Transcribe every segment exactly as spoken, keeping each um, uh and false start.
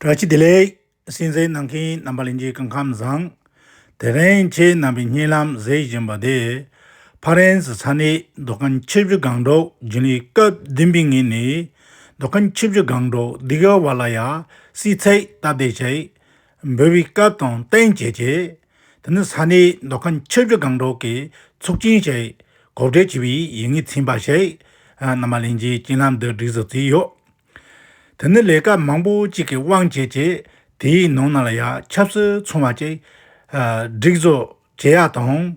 བཀྲ་ཤིས་བདེ་ལེགས། གསན་གཟིགས་གནང་མཁན་རྣམ་པ་ལྷན་རྒྱས་སྐུ་ཁམས་བཟང་། དེ་རིང་ཁྱེད་རྣམ་པའི་སྙན་ལམ་གཟིགས་བཞིན་པ་དེ། ཕ་རན་སི་ས་གནས་མདོ་ཁམས་ཆུ་བཞི་སྒང་དྲུག་རྒྱུན་ལས་སྐབས་བདུན་པའི་ངོས་ནས། མདོ་ཁམས་ཆུ་བཞི་སྒང་དྲུག་སྡེ་ཁག་བར་ལ་ཡ་སྲིད་ཚད་སྟབས་བདེ་ཞིག་འབུལ་བའི་སྐབས་དང་བསྟུན་བྱས་ཏེ། དེ་ནི་ས་གནས་མདོ་ཁམས་ཆུ་བཞི་སྒང་དྲུག་གི་ཚོགས་ཆེན་ཞིག་གོ་སྒྲིག་བྱས་པའི་ཡིན་ངེས་ཚན་པ་ཞིག་རྣམ་པ་ལྷན་རྒྱས་སྙན་ལམ་དུ་སྒྲིག་བཟོ་བྱས་ཡོད། དེ་ནི་ལས་ཀ་མང་པོ་ཅིག་གི་དབང་བྱས་རྗེས། དེའི་ནང་ན་ལ་ཡ་ཆབ་སྲིད་ཚང་བ་ཅིག་སྒྲིག་བཟོ་བྱེད་ཡ་དང་།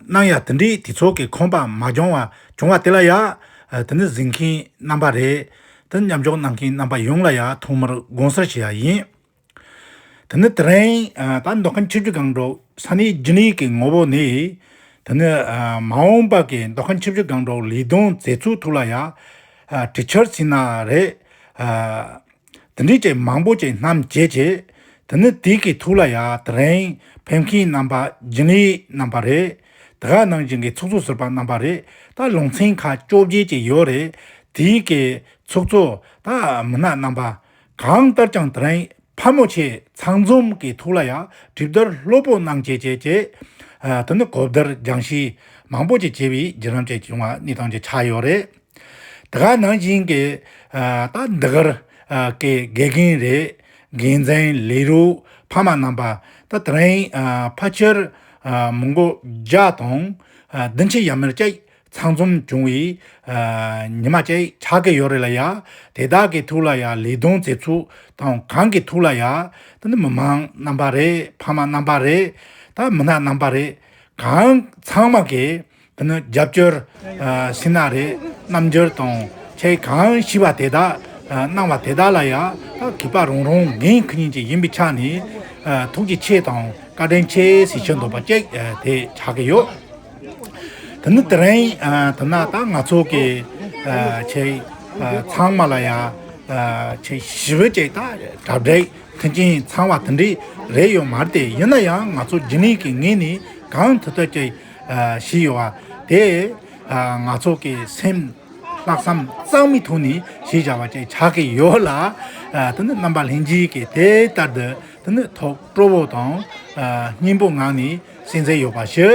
གནང་ཡ་དེ་འདྲའི་དུས་ཚོད་ཀྱི་ཁོམ་པ་མ་བྱུང་བ་བྱུང་བ་དེ་ལ་ཡ། དེ་ནི་གཟིགས་མཁན་རྣམ་པ་རེད། དེ་མཉམ་འཇོག་གནང་མཁན་རྣམ་པ་ཡོངས་ལ་ཡ་ཐོག་མར་དགོངས་སེལ་ཞུ་ཡ་ཡིན། དེ་ནི་དེ་རིང་ད་མདོ་ཁམས་ཆུ་བཞི་སྒང་དྲུག་ས་གནས་རྒྱུན་ལས་ཀྱི་ངོ་བོ་ནས། དེ་ནི་མ་འོངས་པ་གི་མདོ་ཁམས་ཆུ་བཞི་སྒང་དྲུག་ལས་དོན་མཛད་ཚུལ་ཐོག་ལ་ཡ། གྲོས་འཆར་ཟེར་ན་རེད། དེ་འདྲའི་ཅིག་མང་པོ་ཅིག་བསྣམས་བྱས་རྗེས། དེ་ནི་དེ་གི་ཐོག་ལ་ཡ་དེ་རིང་ཕེབས་མཁན་རྣམ་པ་རྒྱུན་ལས་རྣམ་པ་རེད། དེ་ག་ནང་བཞིན་གྱི་ཚོགས་གཙོ་ཟུར་པ་རྣམ་པ་རེད། ད་ལུང་ཚན་ཁག་བཅོ་བརྒྱད་ཅིག་ཡོད་རེད། དེའི་གི་ཚོགས་གཙོ་ད་མི་སྣ་རྣམ་པ་གང་ལྟར་ཀྱང་དེ་རིང་ཕལ་མོ་ཆེ་ཚང་འཛོམས་ཀྱི་ཐོག་ལ་ཡ་གྲོས་བསྡུར་ལྷོད་པོ་གནང་བྱས་བྱས་བྱས། དེ་ནི་གོ་བསྡུར་སྦྱང་བཤད་མང་པོ་ཅིག་བྱས་པའི་བརྒྱུད་རིམ་ཅིག་བྱུང་བ་གནས་སྟངས་ཅིག་ཆགས་ཡོད་རེད། དེ་ག་ནང་བཞིན་གྱི་ད་འདི་གར་གྱི་དགེ་རྒན་རེད། འགན་འཛིན་ལས་རོགས་ཕ་མ་རྣམ་པ་ད་དེ་རིང་ཕལ་ཆེར་མི་མགོ་བརྒྱ་དང་བདུན་ཅུ་ཡས་མས་ཅིག་ཚང་འཛོམས་བྱུང་བའི་ཉི་མ་ཅིག་ཆགས་ཀྱི་ཡོད་རེད་ལ་ཡ། དེ་དག་གི་ཐོག་ལ་ཡ་ལས་དོན་མཛད་ཚུལ་དང་གང་གི་ཐོག་ལ་ཡ། ད་ནི་མི་མང་རྣམ་པ་རེད། ཕ་མ་རྣམ་པ་རེད། ད་མི་སྣ་རྣམ་པ་རེད། གང་ཚང་མ་གིས་དེ་ནི་རྒྱབ་སྐྱོར་ཟེར་ན་རེད། རྣམ་འགྱུར་དང་ཆེ་གང་ཞིག་པ་དེ་དག་གནང་བ་དེ་དག་ལ་ཡང་ད་གུས་པ་རང་རང་འགན་འཁུར་མཁན་ཅིག་ཡིན་པའི་ཆ་ནས་ཐུགས་རྗེ་ཆེ་དང་བཀའ་དྲིན་ཆེ་ཟེར་ཞུ་འདོད་པ་ཅིག་དེ་ཆགས་ཀྱི་ཡོད། དེ་ནི་དེ་རིང་དེ་ན་ད་ང་ཚོ་གི་ཆེ་ཚང་མ་ལ་ཡང་ཆེ་ཞི་བའི་ཅིག་ད་གྲ་སྒྲིག་མཐུན་རྐྱེན་ཚང་བ་དེ་འདྲས་རེད་ཡོད་མ་རེད་དེ། ཡིན་ན་ཡང་ང་ཚོ་རྒྱུན་ལས་ཀྱི་ངོས་ནས་གང་ཐུབ་ཐུབ་ཀྱིས་བྱས་ཡོད་པ་དེ། ང་ཚོ་གི་སེམས་ལྷག་བསམ་གཙང་མའི་ཐོག་ནས་བྱས་བཞག་པ་ཅིག་ཆགས་ཀྱི་ཡོད་ལ། དེ་ནི་རྣམ་པ་ལྷན་རྒྱས་ཀྱིས་དེ་ལྟར་དུ་དེ་ནི་ཐུགས་སྤྲོ་བོ་དང་སྙིང་པོ་ངང་ནས་གསན་གཟིགས་ཡོད་པ་ཞུ།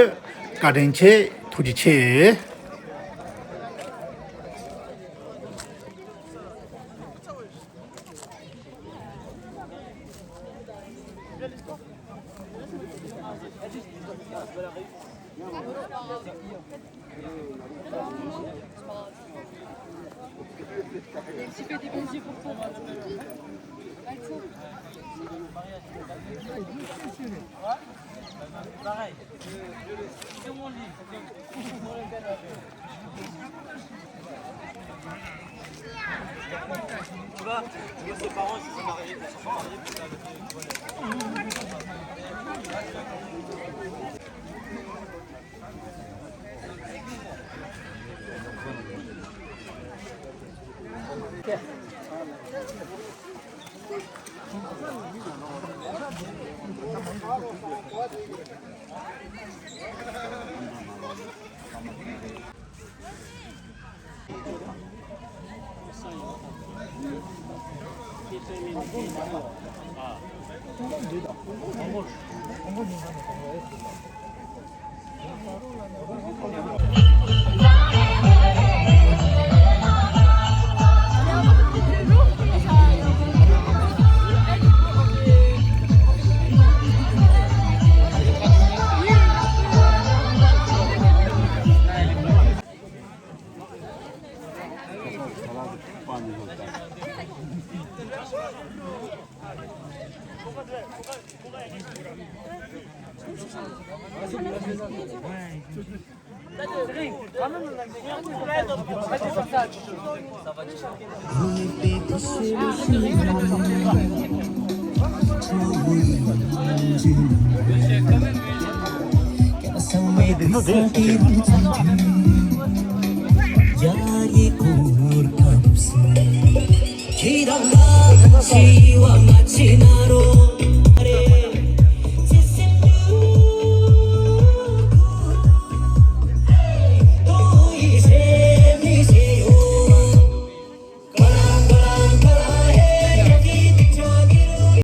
བཀའ་དྲིན་ཆེ། ཐུགས་རྗེ་ཆེ།